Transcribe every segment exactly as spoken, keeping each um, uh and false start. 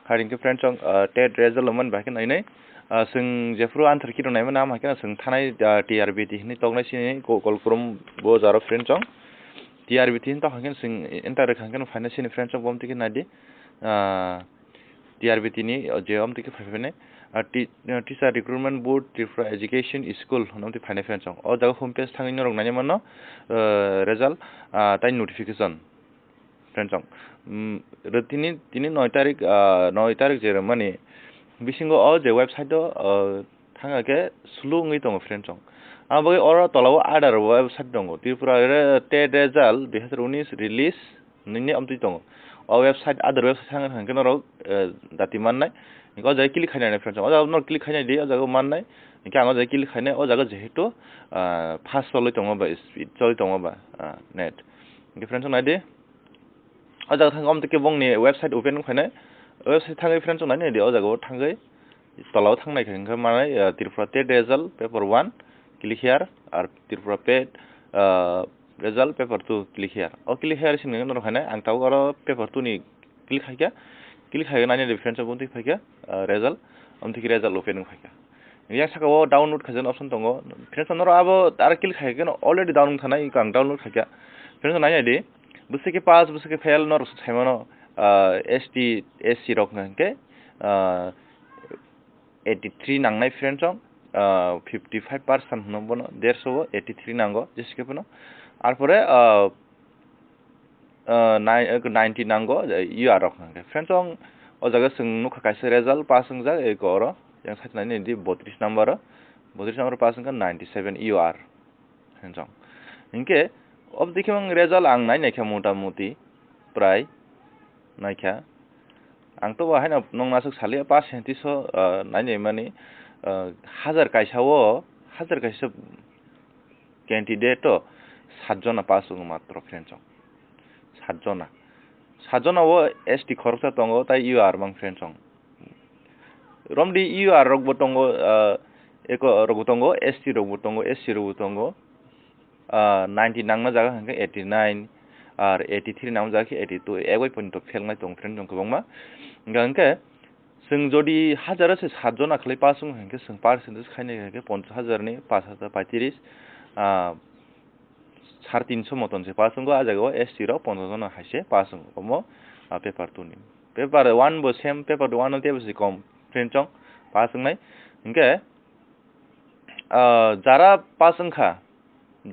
Hai hwnkhe friends chong, ah, TET result rwmani bahai khe nainai. Ah, chwng jephuru answer key rok naimani, amo hai kheno chwng thanai, ah, T R B T hinwi toknai sini ko-, call kwrwng bo jaro friends chong. T R B T hinwi tokha khe chwng enter rwkha khe phainai sini friends chong, bo amtwi khe naidi. Ah, T R B T ni, oh, je amtwi khe phai phainai. Ah, ti-, ah, Teacher Recruitment Board, Tripura Education School hwnwi amtwi phainai friends chong. O jaga home page thangwi norok nainai mano, ah, result, ah, tai notification. Friends chong. Mm, re-, tini, tini noi tarik, ah, noi tarik je rwmani bisingo o je website o, ah, thangkha khe slow wngwi tongo friends chong. Abo bagwi oro tola o other website tongo. Tripura re-, TET result dui hazar unis release nini amtwi tongo. O website, other website thangkha hwnkhe norok, eh, dati mannai. Hwnkhe o jaga click khainai friends chong. O jaga norok click khainai di, o jaga mannai. Hwnkhe ang o jaga click khainai, o jaga jehetu, ah, fast cholwi tongo ba, speed cholwi tongo ba, ah, net. Hwnkhe friends chong naidi. O jaga thang, omtwi khe bongni website open wngkhainai. Website thangwi friends chong nainai di, o jaga o thangwi tola o thang naikha hwnkhe manai, ah, Tripura TET result paper one, click here, ar Tripura TET, ah, result paper two, click here. O click here sini norok khainai, ang tabuk oro paper two ni click khaikha, click khaikha nainai di friends chong, omtwi khaikha, ah, result, omtwi khe result open wngkhaikha. Yang saka o download khaijak option tongo. Friends, norok abo aro click khai khe already download khanai, ang download khaikha. Friends, nainai di. Bwswk khe pass, bwswk khe fail, norok se saimano, ah, S T, S C rok hwnkhe, ah, eighty three nangnai friends chong, ah, fifty five percent hwno bono, derso o eighty three nango, jesikhe phano. Arpore, ah, ah, nai-, eh, ninety nango, eh, U R rok hwnkhe. Friends chong, o jaga chwng nukha kaisa result pass wngjak, eko oro, yang side nainai di botris number o, botris number pass wngkha ninety seven U R. Friends chong. Hinkhe, obodikhe ang result ang nainaikha mota moti, prai naikha. Ang to bo haino nong nasuk saliya percentage o, ah, nainaimani, ah, hajar kaisa o, hajar kaisa candidate o sat jona pass wngo matro friends chong. Sat jona. Sat jona o S T khoroksa tongo, tai U R mang friends chong. Romdi U R rok bo tongo, ah, eko rok bo tongo, S T rok bo tongo, S C rok bo tongo. Ah, ninety nangna jaga hwnkhe eighty nine, ar eighty three nangna jaga khe eighty two. Egoi point to phelnai tongo friends chong kwbangma. Hwnkhe, Chwng jodi hajaro se sat jona khlai pass wngkha hwnkhe, chwng percentage khainai hwnkhe ponchash hajar ni pash hajar paitris, ah, sare tinso moton se pass wngo, ah jaga o S T rok ponchash jona hai se pass wngo, omo, ah, paper two ni. Paper one bo same, paper one no teibo se kom friends chong pass wngnai. Hwnkhe, ah, jara pass wngkha,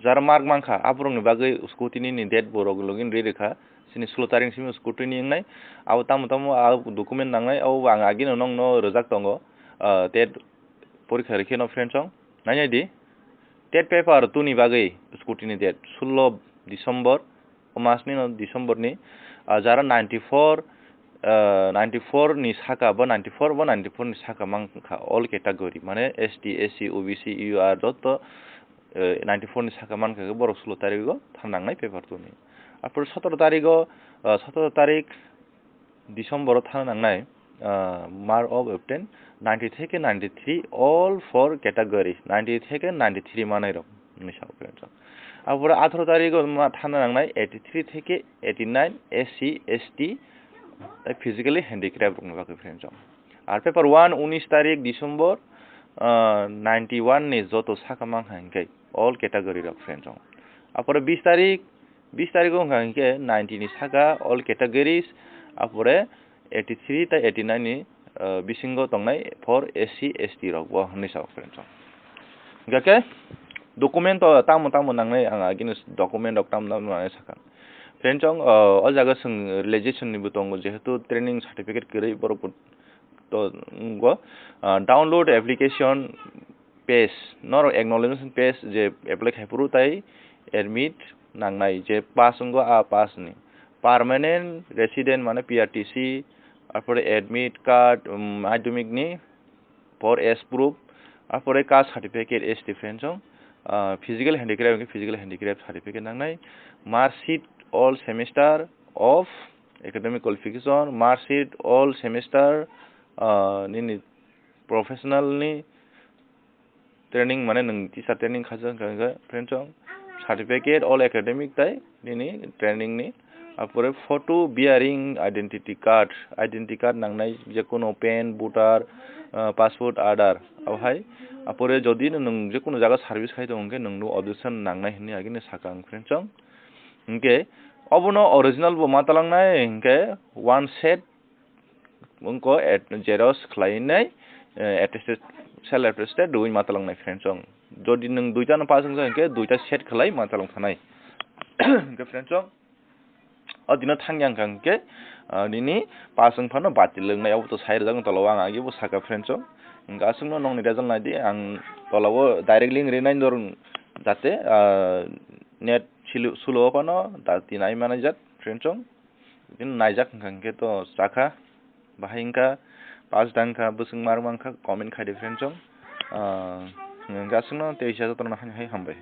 jara mark mankha, aborokni bagwi scrutiny ni date bo rok login ri rikha. Chini sulo tarik simi scrutiny wngnai. Abo tamo tamo a document nangnai, abo ang agino nongno rwjak tongo. Ah, TET porikha rikhe no friends chong. Nainai di. TET paper two ni bagwi scrutiny date sulo December. O mas ni no December ni, ah, jara ninety four, ah, ninety four ni saka bo ninety four bo ninety four ni saka mankha all category, mane S T, S C, O B C, U R joto, eh, ninety four ni saka mankha khe borok sulo tarigo thang nangnai paper two ni. Arpor sotoro tarigo, ah, sotoro tarik December o thang nangnai, ah, mark of obtain ninety theke ninety three all four category, ninety theke ninety three manai rok hinwi sao friends chong. Arpore atharo tarigo ma thang nangnai eighty three theke eighty nine S C, S T, tei physically handicraft rokni bagwi friends chong. Ar paper one unis tarik December, ah, ninety one ni joto saka mankha hinkhe all category rok friends chong. Arpore bis tarik bis tarigo wngkha hinkhe ninety ni saka all categories, arpore eighty three tei eighty nine ni, ah, bisingo tongnai for S C, S T rok bo hinwi sao friends chong. Hingkha khe document o tamo tamo nangnai, ang agini document rok tamo tamo nangnai sakha. Friends chong, ah, o jaga chwng realization ni bo tongo, jehetu training certificate kwrwi borok bo to wngwo, ah, download application page, norok acknowledgement page je apply khai phuru tai admit nangnai je pass wngkha, a pass ni permanent resident mane P R T C, arpore admit card, um, madhyamik ni for age proof, arpore caste certificate S T friends chong, ah, physical handicraft wngkha physical handicraft certificate nangnai, mark sheet all semester of academic qualification, mark sheet all semester, ah, nini professional ni training, mane nwng teacher training khaijak wngkha, wngkha friends chong, certificate all academic tai nini training ni Apore photo bearing identity card, identity card nangnai, je kono pen, voter, ah, passport, Aadhaar, abo hai. Apore jodi no nwng je kono jaga service khai tongo, hwnkhe nwng no objection nangnai hinwi agini saka ang, friends song. Hwnkhe obono original bo ma talangnai, hwnkhe one set wngkha at-, xerox khlainai, eh, attested, self attested rwi ma talangnai, friends song. Jodi nwng duita no pass wngkha, hwnkhe duita set khlai ma talang thanai. Hwnkhe, friends song, o dino thangya wngkha hwnkhe, ah, nini pass wng phano batil wngnai, abo to sai rwjak wng tolao ang agi bo saka, friends song. Hwnkhe aswkno nokni result naidi, ang tolao directly wng rinai norok jate, ah, net silu-, sulo phano dati nai manai jat, friends song. Bini naijak wngkha hwnkhe to chakha, bahai wngkha, pass da wngkha, bwswk mark wngkha, comment khai di, friends song. Ah, hwnkhe aswkno tei kisa jotono hai, hai hambai.